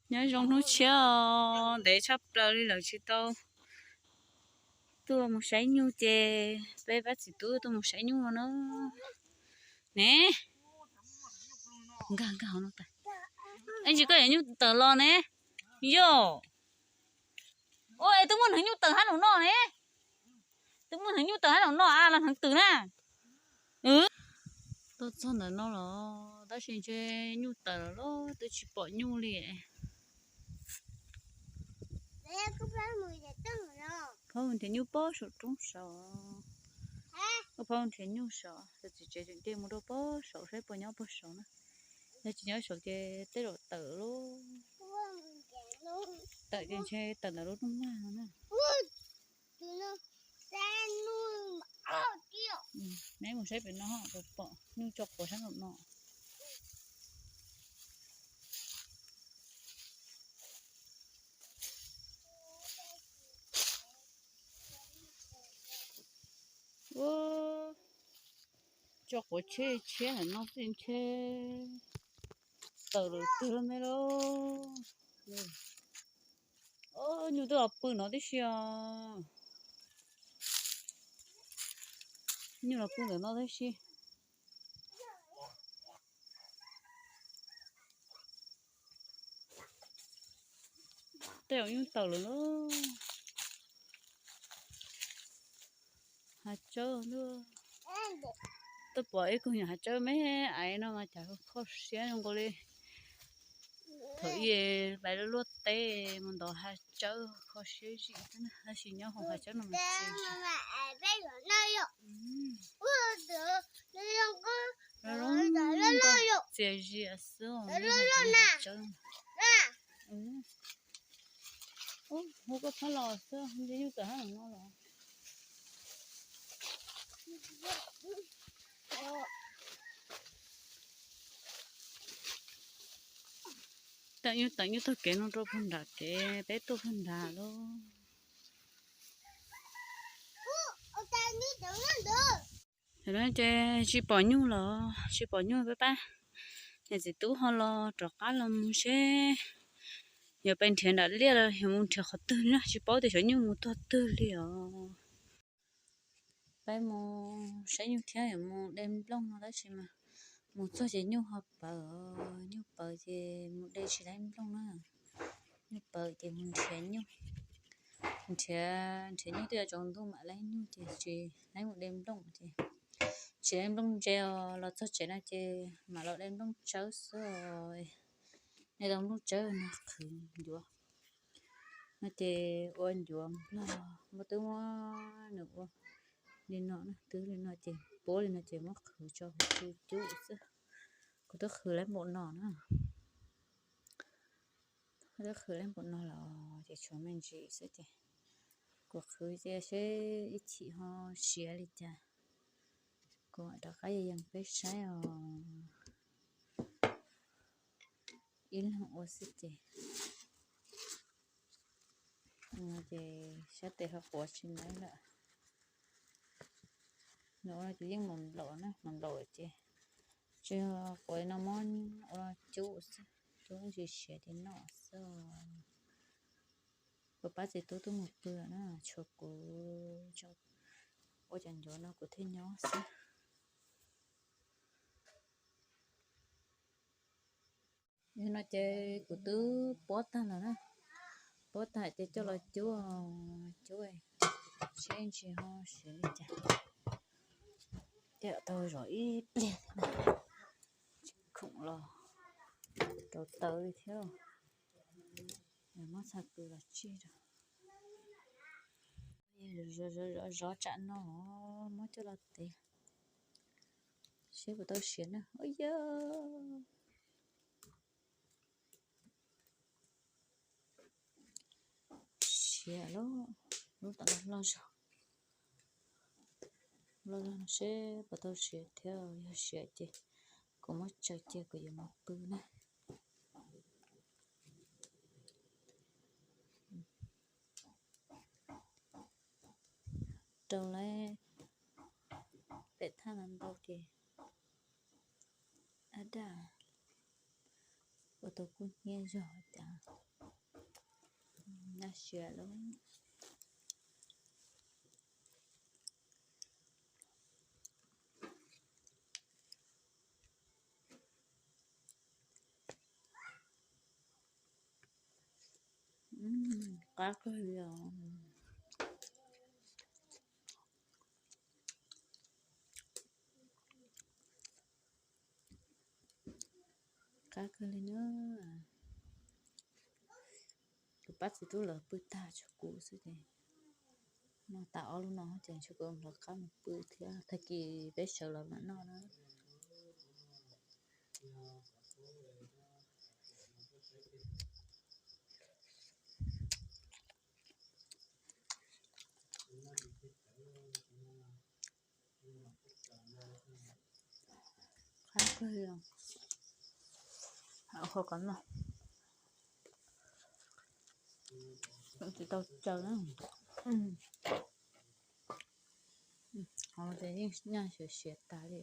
Nyob zoo hnub tshiab os, ntev tshaj plaws li lawm tsis tau tuaj mus saib nyuj ces peb pab txiv tub tuaj mus saib nyuj no na. Ne, nkag nkag hauv no tas. Ib ntsis koj yuav nyuj tawm los ne. Yog. Ua es twb muaj neeg nyuj tawm hab num no ne. Twb muaj neeg nyuj tawm hab num no a los neeg twm na. Tuaj txog ntawm no los tab sis ntshe nyuj tawm lawm los twb tsis pom nyuj li. Phob mus nrhiav nyuj pob saum roob saud. Phob mus nrhiav nyuj saud, txiv tsev tseem nce mus rau pob saud saib puas nyob pob saud na. Yog tsis nyob saud ces tej zaum tawm lub, tawm ces ntshe tawm ntawm lub rooj vag no na. Neb mus saib pem no puas pom nyuj tso quav sab nraum no. Tso quav tsheb tshiab ntawm no xwb ntshe tawm lawm twg lawm me lauj. Nyuj twb los pw no tib si os. Nyuj los pw ntawm no tib si. Tej zaum nyuj tawm lawm lauj. Hav tsawb ntuj. Tuaj pom ib koog nyuam hav tsawb me aiv no mas cas kho siab zoo nkaus li thaum ub lais luaj teb mus ntov hav tsawb kho siab zim xwb na, tab sis nyob hauv hav tsawb no mas txias zias xwb. Hu koj pab los xwb, ntshe nyuj tawm hab no los. Tawm nyuj, tawm nyuj taug kev no rau puag nram kev peb tuaj puag nram lauj. Thaum no ces tsis pom nyuj los tsis pom nyuj peb pab niam txiv tub ho los rov qab los mus seb yuav pais nrhiav nram liaj los yuav mus nrhiav qhov twg li na, tsis paub tias xyov nyuj mus tog twg li os. Peb mus saib nyuj thiab yuav mus de nplooj no tab sis mas mus txog ces nyuj ho pawv, nyuj pawv ces mus de tsis laib nplooj na. Nyuj pawv ces mus nrhiav nyuj, nrhiav nrhiav nyuj twb yuav tsaus ntuj mam laib nyuj ces tsis laib mus de nplooj ces tsis laib nplooj ntse os, los txog tsev no ces mam los de nplooj tsawb xwb os. Nej tau nplooj tsawb no qhwv ncuav no ces ua ncuav nplog, muab twb muab nws ua li no na, twb li no ces puab li no ces muab qhwv tso tu cub xwb. Kuv twb qhwv laib npaum no na, kuv twb qhwv laib npaum no los ces tshuav me ntsis xwb ces kuv qhwv cia seb ib chim ho siav li cas, kuv mam rov qab yees peb saib os. Ib leeg ua xwb ces, ces sab tes ho quav tsis laib lawm. Nws ua no ces yeej mus nplaum na, mus nplaum ces tsis quav no muab ua cub xwb, cub ntsis siav ces noj xwb. Kuv pab txiv tub twb mus pw na, tshuav kuv ua cov ncuav no kuv thiaj nyob xwb. Yog no ces kuv twb puab tag lawm na, puab tag ces coj los cub, cub seb ntsis ho siav li cas. Ces tau zov ib pliag, tsis khoom los rau taws li thiab. Muab txhaj pw los tsij rau. Zov tsam no muab coj los tev seb puas tau siav na. Ua yog siav lawm, lub tom no loj zog, loj zog seb puas tau siav thiab, yog siav ces kuv muab tsaws cia kuv yuav mus pw na. Rau lawm, pem thaj no ntau ces ab daj, ua tau kub hnyiab zog cas. Siav lawm. Qab kawg li os. Qab kawg li na. Kuv pab txiv tub lawv pw tag tshuav kuv xwb ces noj tas ob lub no ces tshuav kuv lawv qab mus pw thiab, tag kis peb sawv los mam noj na. Qab kawg li os. Qhov kom no tsis tau caws na. Qhov no ces yeej nyaj siav siav tas li.